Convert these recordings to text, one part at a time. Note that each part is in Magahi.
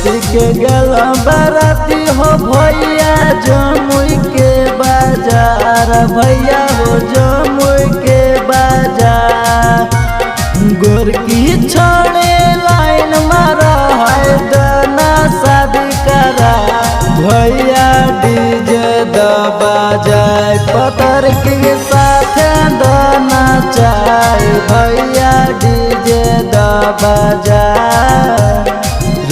राति के गेल बराती हो भैया जमुई के बाजार, भैया हो जमुई के बाजार। गोरकी छोड़े लाइन मारा है दाना शादी करा, भैया डीजे दबा जाए पतर के साथ दाना चाय, भैया डीजे दबा जाए।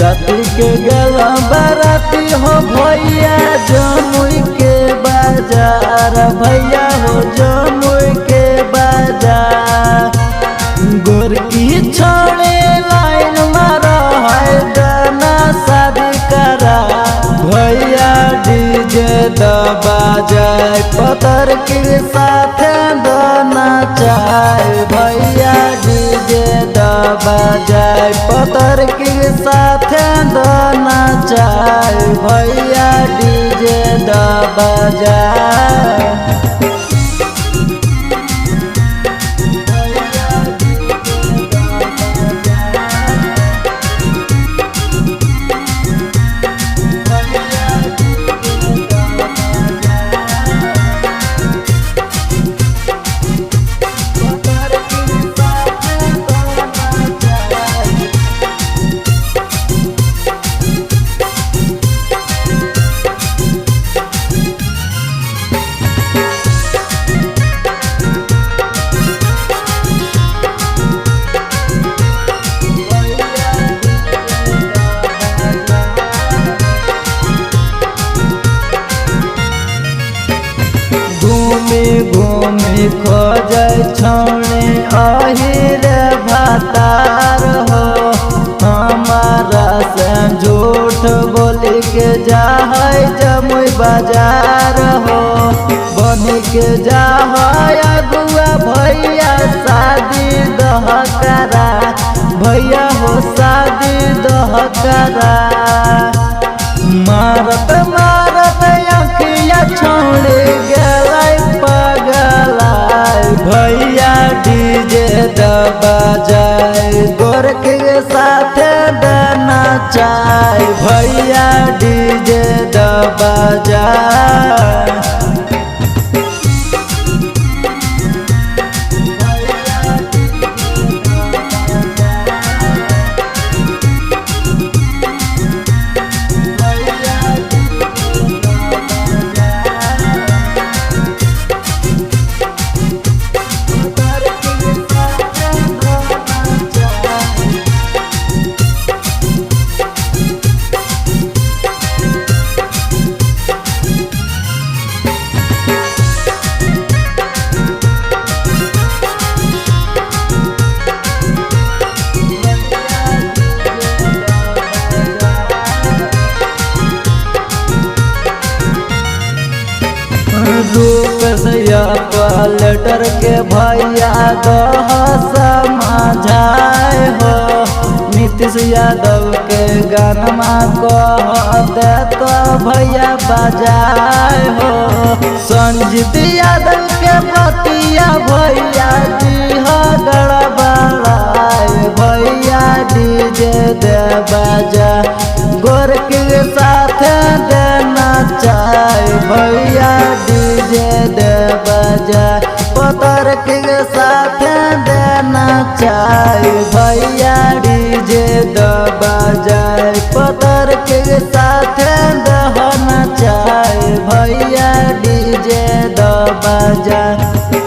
राति के गेल बराती हो भैया जमुई के बाजार, भैया हो जमुई के बाजार। गोरकी छोड़े लाइन मारा है दाना शादी करा, भैया डीजे दबा जाए पतर के साथ दाना चाय, भैया डीजे दबा जाए पतर के साथ दाना चाय, भैया डीजे दबा जाए। घूमी घूमी खोजै छौड़ी अहिरे भातार हो, हमारा से झूठ बोली के जाहै जमुई बाजार हो। बन के जाहै अगुआ भैया शादी दह करा, भैया हो शादी दह करा। मारत मारत अखिया छोड़ी गेलै पगलाय, भैया डीजे दबा जाए गोरख के साथ दाना चाय, भैया डीजे दबा जाए। रूप से पलटर के भैया दह समझाए हो, नीतीश यादव के गाना कह दे तो भैया बजाए हो। संजीत यादव के बतिया भैया जी हो गड़बड़ाए, भैया डीजे दे बजा गोर के साथ देना चाय, भैया डीजे दे बजा पतर के साथ देना चाय, भैया डीजे दबा जाए पतर के साथ दहना चाय, भैया डीजे दबा जाए।